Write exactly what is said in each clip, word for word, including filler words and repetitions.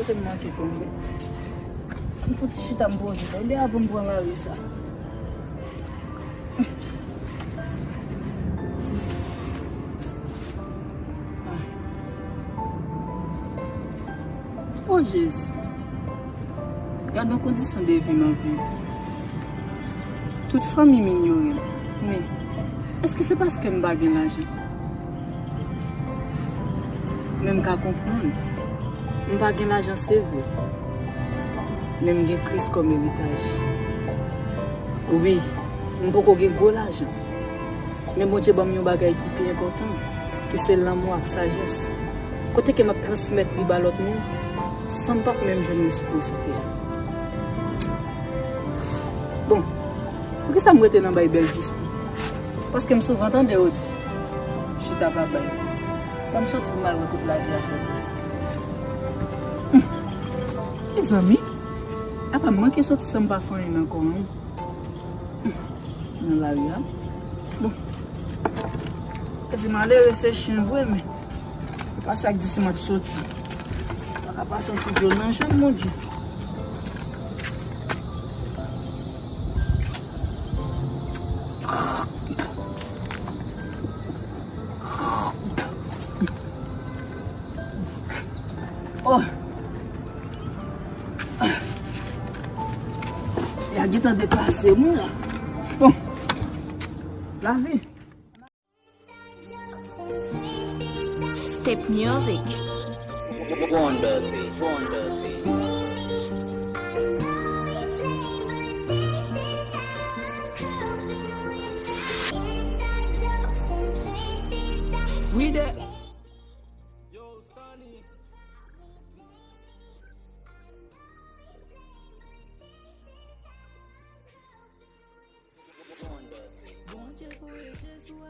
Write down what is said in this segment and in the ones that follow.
Kote m manke tonbe. M fouti chita m pwofite. Li avan m pran lari sa. O Jezi, gad yon kondisyon de vi m ap viv. Tout fanmi m inyore m. Men, èske se paske m pa gen lajan? Men m ka konprann. M pa gen lajan, se vre. Men m gen Kris kòm eritaj. Wi, m poko gen gwo lajan. Men Bondye ban m yon bagay ki pi enpòtan, ki se lanmou ak sajès. Kote ke m ap transmèt li ba lòt moun, san m p ap menm jwenn resipwosite a. Bon, poukisa m rete nan bay bèl diskou? Paske m souvan tande yo di, chita pa bay. Ban m soti pou m al wè kote lavi a fè m. Hum. Mezanmi, apa m manke soti san m pa fè anyen nan kò m? Hum. Nan lari a. Bon. Yo di malere se chen vre, men se pa sa k di si m ap soti. Pa ka pa soti djòl nan je m, Bondye. Oh. Ya gentan deplase mwen la. Bon. Lavi. Step Music. Wonder Beat, Wonder Beat. We there.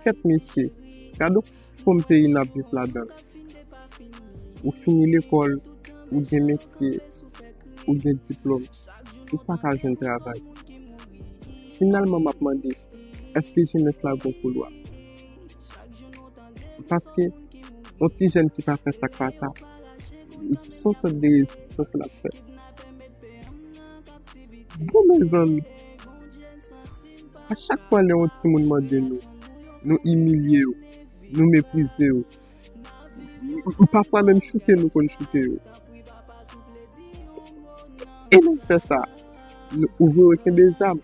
Kèt mesye, gade yon fòm peyi n ap viv ladan l. Ou fini lekòl, ou gen metye, ou gen diplòm, ou pa ka jwenn travay. Finalman, m ap mande, èske jenès la gon pouvwa? Paske yon ti jèn ki pa fè sa k pa sa, se yon sòt de rezistans l ap fè. Bon, mezanmi, a chak fwa lè yon timoun mande nou, nou imilye yo, nou meprize yo, pafwa menm choute nou konn choute yo. E nou fè sa, nou, ou vwe yo kenbe zam,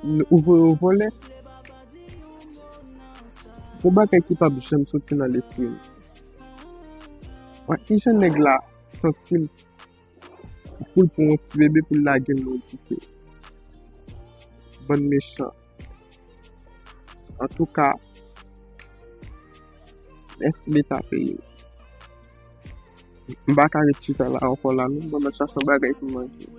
nou, ou vwe yo vòlè. Yon bagay ki p ap janm soti nan lespri m. Wè, kijan nèg la santi l pou l pran yon ti bebe pou l lage l nan yon dife? Bann mechan. Antouka, mèsi Leta peyi m. M pa ka ret chita la ankò la non, mwen mèt chache yon bagay pou m manje.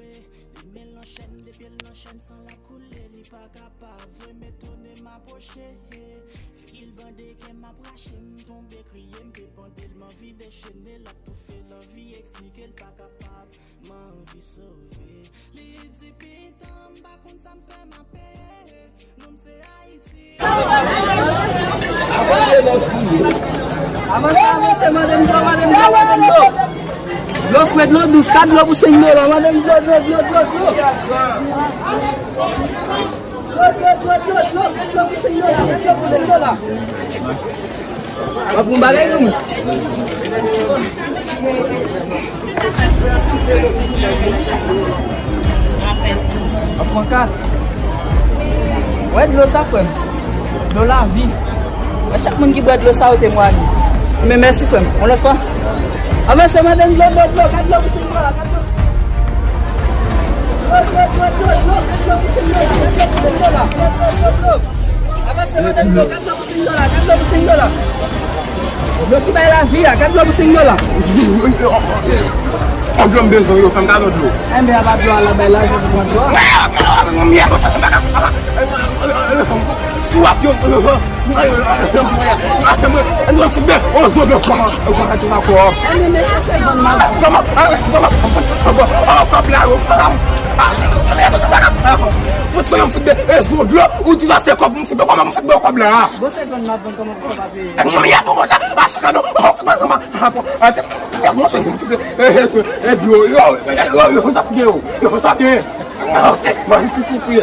Avanse, avanse, mande m dlo, mande m dlo, mande m dlo. Dlo fre, dlo dous, kat dlo pou senk dola, mande m dlo, dlo, dlo, dlo, dlo. Dlo, dlo, dlo, dlo, dlo, kat dlo pou senk dola, kat dlo pou senk dola. W ap pran bagay, non? W ap pran kat. Wè dlo sa, frè m. Dlo lavi. Wè chak moun ki bwè dlo sa, yo temwanye. Men mèsi, frè m. Yon lòt fwa. Avanse, mande m dlo, dlo, dlo. Kat dlo pou senk dola, kat dlo. Dlo, dlo, dlo, dlo, dlo. Kat dlo pou senk dola, kat dlo pou senk dola. Dlo, dlo, dlo, dlo. Avanse, mande m dlo, kat dlo pou senk dola, kat dlo pou senk dola. Dlo ki bay lavi a, kat dlo pou senk dola. An dlo m bezwen yo, fè m gade dlo. Enben, apa dlo a la bay lajan pou pran dlo a. Swaf yo. Enben, mesye, se vann mal. Fout sou yon fout de, e, zo dlo, ou di sa se kòb, m fout de kòb, m fout de kòb la. Bon, se vann m ap vann, kòman pou fè pa peye? Mwen, ya tou konsa, a chakado, ou fout pa kòman, a, a, te, ya, mwen, se, e, e, e, dlo, yo, yo, yo, yo, sa fouye, yo, yo, sa fouye. A, mwen, ti soufri.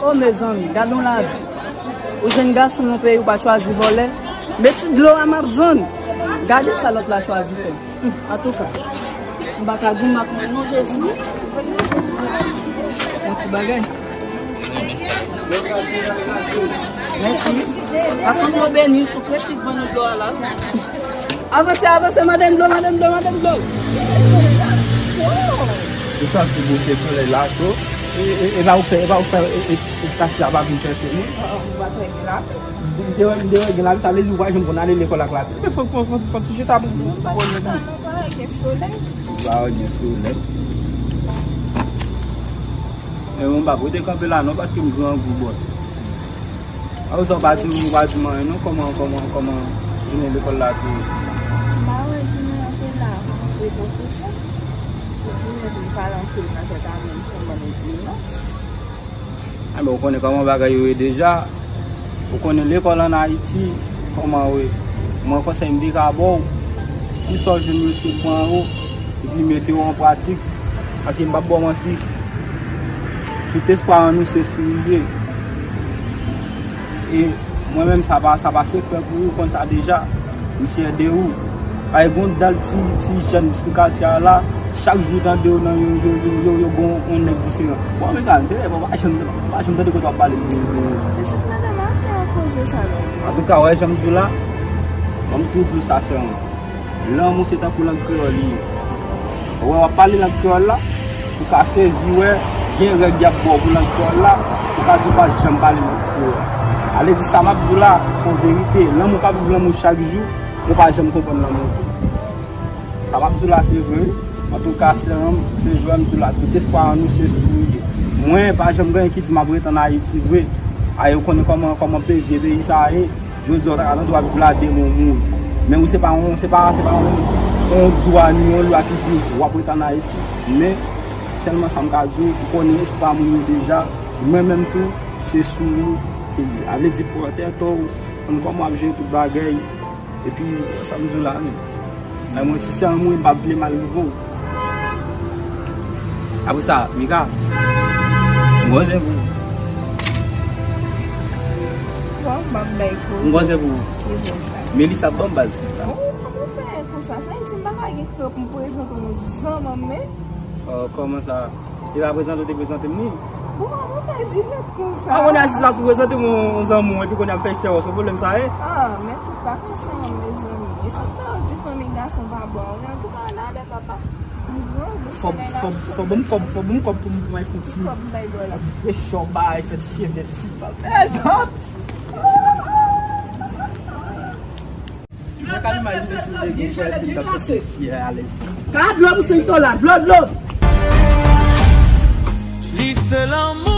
O mezanmi, gad yon lavi. Ou jèn gason nan peyi, ou pa chwazi vòlè. Men ti dlo a m ap vann. Gade sa lòt la chwazi fè. Hmm, antouka, m pa ka goumen ak mwen non, Jezi. Yon ti bagay. Mèsi. Pase dlo beni sou kretid ban nou dlo a la. Avanse, avanse, mande m dlo, mande m dlo, mande m dlo. Ou santi bouke solèy la cho. E, e, e pa ou fè, e pa ou fè, e, e, e taksi a pa vin chèche nou. Ou pa trè gen lavi. M te wè, m te wè gen lavi, sa vle di ou pa janm konn ale lekòl ak lavi. Men fò, fò, fò, fò ti jeta pou, pou, pou. Ou pa wè gen solèy. Ou pa wè gen solèy. Men mwen pa pote kanpe la non, paske m grangou, bòs. Apre sa, ou pa di m, ou pa di m anyen non, kòman, kòman, kòman jounen lekòl la te ye? M pa wè jounen an te la, se pwofesè. Jounen vin pale anpil nan tèt a mwen, m fè bann egzijans. A, men ou konnen kòman bagay yo ye deja. Ou konnen lekòl ann Ayiti, kòman yo ye. Mwen, konsèy m te ka ba w, si sa w jwenn yo, se pran yo, epi mete yo an pratik. Paske m p ap ba w manti, tout espwa an nou se sou ou li ye. E mwen menm, sa pa, sa pa sekrè pou ou, ou konn sa deja. M fyè de ou. Ay, gon dal ti, ti jèn sou katye a la, chak jou tande yo nan yo, yo, yo, yo, yo gon yon nèg diferan. Bon, men gade, se, bon, pa janm, pa janm tande kote w ap pale de, de. Pitit madanm, arete ak koze sa non. Antouka, wè, jan m di w la, ban m tou di w sa sèlman. Lanmou se tankou lang kreyòl li ye. Ou wè w ap pale lang kreyòl la, ou ka sezi wè gen règ y ap ba w pou lang kreyòl la, ou ka di w pa janm pale lang kreyòl. Ale di sa m ap di w la, se yon verite. Lanmou k ap viv lanmou chak jou, ou pa janm konprann lanmou tou. Sa m ap di w la se vre wi. Antouka, sè m, se jwè m di w la, tout espwa an nou se sou ou li ye. Mwen, pa janm gen anyen ki di m ap ret ann Ayiti vre. Ay, ou konnen kòman, kòman pe-, vye peyi sa a ye. Jodi a, w ta ka nan dwa viv la, demen w mouri. Men ou se pa yon, se pa, se pa yon, yon dwa ni yon lwa ki di w ap ret ann Ayiti. Men, sèlman sa m ka di w, ou konnen espwa moun yo deja. Mwen menm tou, se sou ou ke l ye. A vle di, pran tèt ou, konn kòman w ap jere tout bagay. Epi, sa m di w la, men. Nan mwen ti sè an mwen, m p ap vle mal rive w. Apre sa, Mika, m gon zen pou ou. Bon, m ap bay koze. M gon zen pou ou. Ki zen sa? Melissa, ban m baz. Oh, kòman w fè konsa? Sa vle di m pa ka gen krè pou m prezante w yon zanmi m, men? Oh, kòman sa? E pa prezante w te prezante m ni? Bon, kòman w fè jilèt konsa? A, kounye a, si sa sou prezante m yon zanmi w, epi kounye a m fè istè w, se yon pwoblèm sa ye? Ah, men tout pa konsa, mezanmi. E sa k fè yo di fanmi gason pa bon? Antouka, ann ale, papa. Fò, fò, fò ban m kòb, fò ban m kòb pou m, pou mwen fouti. Kòb m bay dòla. Ti frechè w bay, fè ti cheve ti pa. Mezanmi! Mwen ka imajine si m te gen frè, èske m t ap santi m fyè, alèz? Ka dlo pou senk dola, dlo, dlo! Li se lanmou.